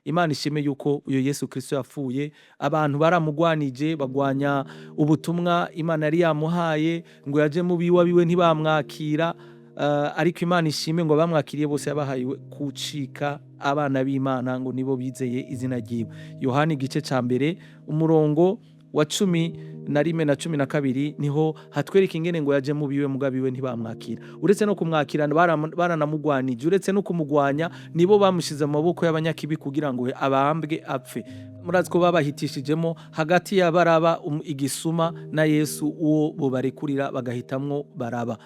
Imana ishime yuko uyo Yesu Kristo yapfuye, abantu baramugwanije, bagwanya ubutumwa Imana yari yamuhaye, ngo yaje mu biwa biwe ntibamwakira. Ariko Imana ishime ngo bamwakiriye bose yabahaye kucika abana b'Imana, ngo nibo bizeye izina ryiwe. Yohani igice ca mbere, umurongo wa 11 na 12, niho hatwereka ingene ngo yaje mu biwe, mugabo iwe ntibamwakira. Uretse no kumwakira, baranamugwanije. Uretse no kumugwanya, nibo bamushize mu maboko y'abanyakibi kugira ngo abambwe apfe. Murazi ko babahitishijemo hagati ya Baraba igisuma na Yesu, uwo bobarekurira, bagahitamwo Baraba.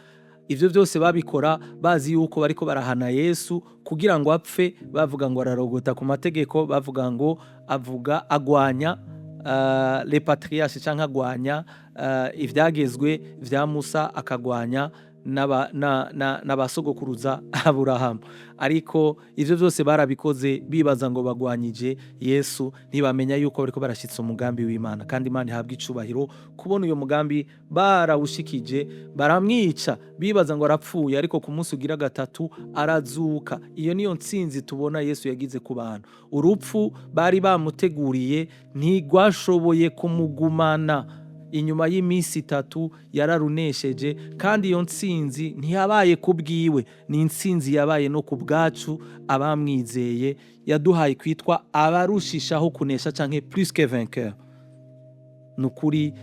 Ivyo vyose babikora bazi yuko bariko barahana Yesu kugira ngo apfe. Bavuga ngo ararogota ku mategeko, bavuga ngo avuga agwanya les patriarches, canke agwanya ivyagezwe vya Musa, akagwanya n'abasogokuruza Aburahamu. Ariko ivyo vyose barabikoze bibaza ngo bagwanyije Yesu, ntibamenya yuko bariko barashitsa umugambi w'Imana. Kandi Imana ihabwa icubahiro kubona uyo mugambi barawushikije. Baramwica bibaza ngo arapfuye, ariko ku munsi ugira gatatu arazuka. Iyo niyo ntsinzi tubona Yesu yagize ku bantu. Urupfu bari bamuteguriye ntigwashoboye kumugumana. Inyuma y'iminsi 3 yararunesheje. Kandi iyo ntsinzi ntiyabaye ku bwiwe, ni intsinzi yabaye no ku bwacu abamwizeye. Yaduhaye kwitwa abarushishaho kunesha, canke plus que vainqueur. Ni ukuri,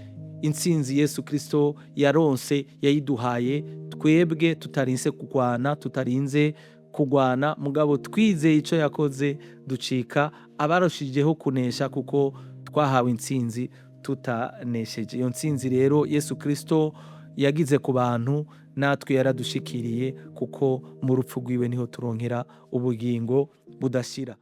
intsinzi Yesu Kristo yaronse yayiduhaye twebwe tutarinze kugwana, tutarinze kugwana, mugabo twizeye ico yakoze ducika abarushijeho kunesha, kuko twahawe intsinzi tutanesheje. Iyo ntsinzi rero Yesu Kristo yagize ku bantu natwe yaradushikiriye, kuko mu rupfu rwiwe niho turonkera ubugingo budashira.